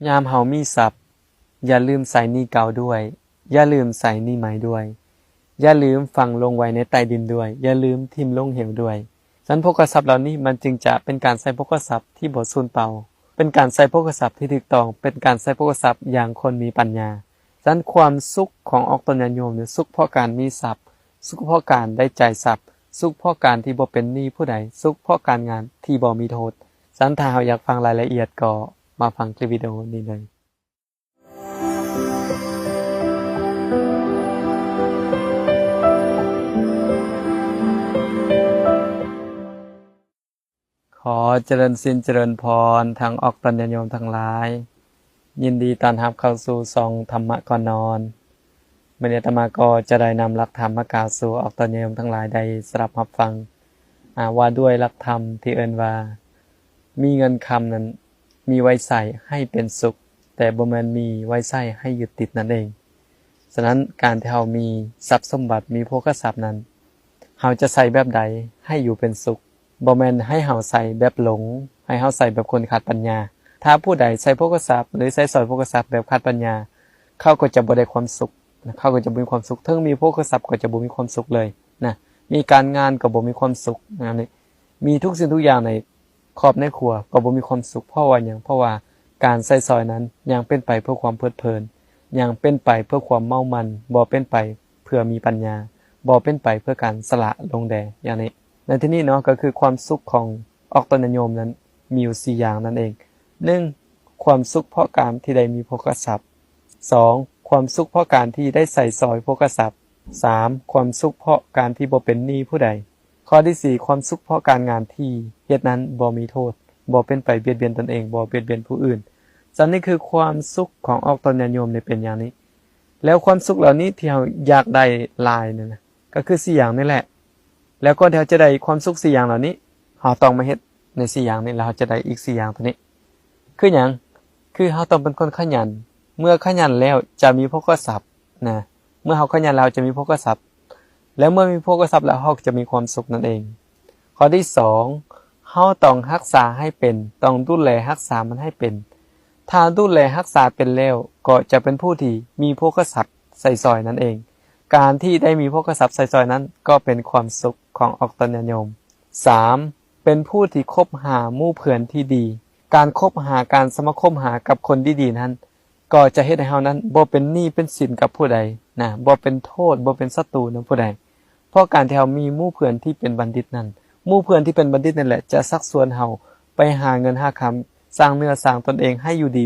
ຍາມເຮົາມີຊັບ, ຢ່າລືມໃຊ້ໜີ້ເກົ່າດ້ວຍ, ຢ່າລືມໃຊ້ໜີ້ໃໝ່ດ້ວຍ, ຢ່າລືມຝັງລົງໄວ້ໃນໃຕ້ດິນດ້ວຍ, ຢ່າລືມຖິ້ມລົງເຫວດ້ວຍ. ສະນັ້ນ ໂພຄະຊັບເຫຼົ່ານີ້ມັນຈຶ່ງຈະເປັນການໃຊ້ໂພຄະຊັບທີ່ບໍ່ສູນເປົ່າ, ເປັນການໃຊ້ໂພຄະຊັບທີ່ຖືກຕ້ອງ, ເປັນການໃຊ້ໂພຄະຊັບຢ່າງຄົນມີປັນຍາ. ສະນັ້ນ ຄວາມສຸກຂອງອອກຕົນຍາດໂຍມນີ້ ສຸກເພາະການມີຊັບ, ສຸກເພາະການໄດ້ຈ່າຍຊັບ, ສຸກເພາະການທີ່ບໍ່ເປັນໜີ້ຜູ້ໃດ, ສຸກເພາະການງານທີ່ບໍ່ມີໂທດ. ສະນັ້ນ ຖ້າເຮົາຢາກຟັງລາຍລະອຽດ ກໍມາຟັງຄລິບວິດີໂອນີ້ເລີຍ. ຂໍຈະເລີນສິນຈະເລີນພອນ ທັງອອກຕົນຍາດໂຍມທັງຫຼາຍ, ຍິນດີຕ້ອນຮັບເຂົ້າສູ່ຊ່ອງທຳມະກ່ອນນອນ. ມື້ນີ້ອາດຕະມາກໍຈະໄດ້ນຳຫຼັກທຳມາກ່າວສູ່ອອກຕົນຍາດໂຍມທັງຫຼາຍໄດ້ສະດັບຮັບຟັງ, ອາ, ວ່າດ້ວຍຫຼັກທຳທີ່ເອີ້ນວ່າ ມີເງິນຄຳນັ້ນ ມີໄວ້ໃຊ້ໃຫ້ເປັນສຸກ, ແຕ່ບໍ່ແມ່ນມີໄວ້ໃຊ້ໃຫ້ຍຶດຕິດນັ້ນເອງ. ສະນັ້ນ ການທີ່ເຮົາມີຊັບສົມບັດ, ມີໂພຄະຊັບນັ້ນ, ເຮົາຈະໃຊ້ແບບໃດໃຫ້ຢູ່ເປັນສຸກ? ບໍ່ແມ່ນໃຫ້ເຮົາໃຊ້ແບບຫຼົງ, ໃຫ້ເຮົາໃຊ້ແບບຄົນຂາດປັນຍາ. ຖ້າຜູ້ໃດໃຊ້ໂພຄະຊັບ ຫຼື ໃຊ້ສອຍໂພຄະຊັບແບບຂາດປັນຍາ, ເຂົາກໍຈະບໍ່ໄດ້ຄວາມສຸກ, ເຂົາກໍຈະບໍ່ມີຄວາມສຸກ. ເຖິງມີໂພຄະຊັບກໍຈະບໍ່ມີຄວາມສຸກເລີຍນະ, ມີການງານກໍບໍ່ມີຄວາມສຸກນະ, ມີທຸກສິ່ງທຸກຢ່າງໃນ ຄອບໃນຄົວກໍບໍ່ມີຄວາມສຸກ. ເພາະວ່າຫຍັງ? ເພາະວ່າການໃຊ້ສອຍນັ້ນຍັງເປັນໄປເພື່ອຄວາມເພີດເພີນ, ຍັງເປັນໄປເພື່ອຄວາມເມົາມັນ, ບໍ່ເປັນໄປເພື່ອມີປັນຍາ, ບໍ່ເປັນໄປເພື່ອການສະຫຼະລົງແດ່ ຢ່າງນີ້. ໃນທີ່ນີ້ເນາະ ກໍຄືຄວາມສຸກຂອງອອກຕົນຍາດໂຍມນັ້ນມີຢູ່ສີ່ຢ່າງນັ້ນເອງ. ໜຶ່ງ ຄວາມສຸກເພາະການທີ່ໄດ້ມີໂພຄະຊັບ. ສອງ ຄວາມສຸກເພາະການທີ່ໄດ້ໃຊ້ສອຍໂພຄະຊັບ. ສາມ ຄວາມສຸກເພາະການທີ່ບໍ່ເປັນໜີ້ຜູ້ໃດ. ຂໍ້ທີສີ່ ຄວາມສຸກເພາະການງານທີ່ເຮັດນັ້ນບໍ່ມີໂທດ, ບໍ່ເປັນໄປບຽດບຽນຕົນເອງ, ບໍ່ບຽດບຽນຜູ້ອື່ນ. ສະນັ້ນ ນີ້ຄືຄວາມສຸກຂອງອອກຕົນຍາດໂຍມນີ້ເປັນຢ່າງນີ້. ແລ້ວຄວາມສຸກເຫຼົ່ານີ້ທີ່ເຮົາຢາກໄດ້ຫຼາຍນັ້ນນະ ກໍຄືສີ່ຢ່າງນີ້ແຫຼະ. ແລ້ວກ່ອນທີ່ເຮົາຈະໄດ້ຄວາມສຸກສີ່ຢ່າງເຫຼົ່ານີ້, ເຮົາຕ້ອງມາເຮັດໃນສີ່ຢ່າງນີ້ ແລ້ວເຮົາຈະໄດ້ອີກສີ່ຢ່າງຕົວນີ້. ຄືຫຍັງ? ຄືເຮົາຕ້ອງເປັນຄົນຂະຫຍັນ. ເມື່ອຂະຫຍັນແລ້ວຈະມີໂພຄະຊັບນະ, ເມື່ອເຮົາຂະຫຍັນແລ້ວເຮົາຈະມີໂພຄະຊັບ. ແລ້ວເມື່ອມີໂພຄະຊັບແລ້ວ ເຮົາກໍຈະມີຄວາມສຸກນັ້ນເອງ. ຂໍ້ທີສອງ ເຮົາຕ້ອງຮັກສາໃຫ້ເປັນ, ຕ້ອງດູແລຮັກສາມັນໃຫ້ເປັນ. ຖ້າດູແລຮັກສາເປັນແລ້ວ ກໍຈະເປັນຜູ້ທີ່ມີໂພຄະຊັບໃຊ້ສອຍນັ້ນເອງ. ການທີ່ໄດ້ມີໂພຄະຊັບໃຊ້ສອຍນັ້ນ ກໍເປັນຄວາມສຸກຂອງອອກຕົນຍາດໂຍມ. ສາມ ເປັນຜູ້ທີ່ຄົບຫາໝູ່ເພື່ອນທີ່ດີ. ການຄົບຫາ, ການສະມາຄົບຫາກັບຄົນດີໆນັ້ນ ກໍຈະເຮັດໃຫ້ເຮົານັ້ນບໍ່ເປັນໜີ້ເປັນສິນກັບຜູ້ໃດນະ, ບໍ່ເປັນໂທດ, ບໍ່ເປັນສັດຕູນຳຜູ້ໃດ. ເພາະການທີ່ເຮົາມີໝູ່ເພື່ອນທີ່ເປັນບັນດິດນັ້ນ, ໝູ່ເພື່ອນທີ່ເປັນບັນດິດນັ້ນແຫຼະ ຈະຊັກຊວນເຮົາໄປຫາເງິນຫາຄຳ, ສ້າງເນື້ອສ້າງຕົນເອງໃຫ້ຢູ່ດີ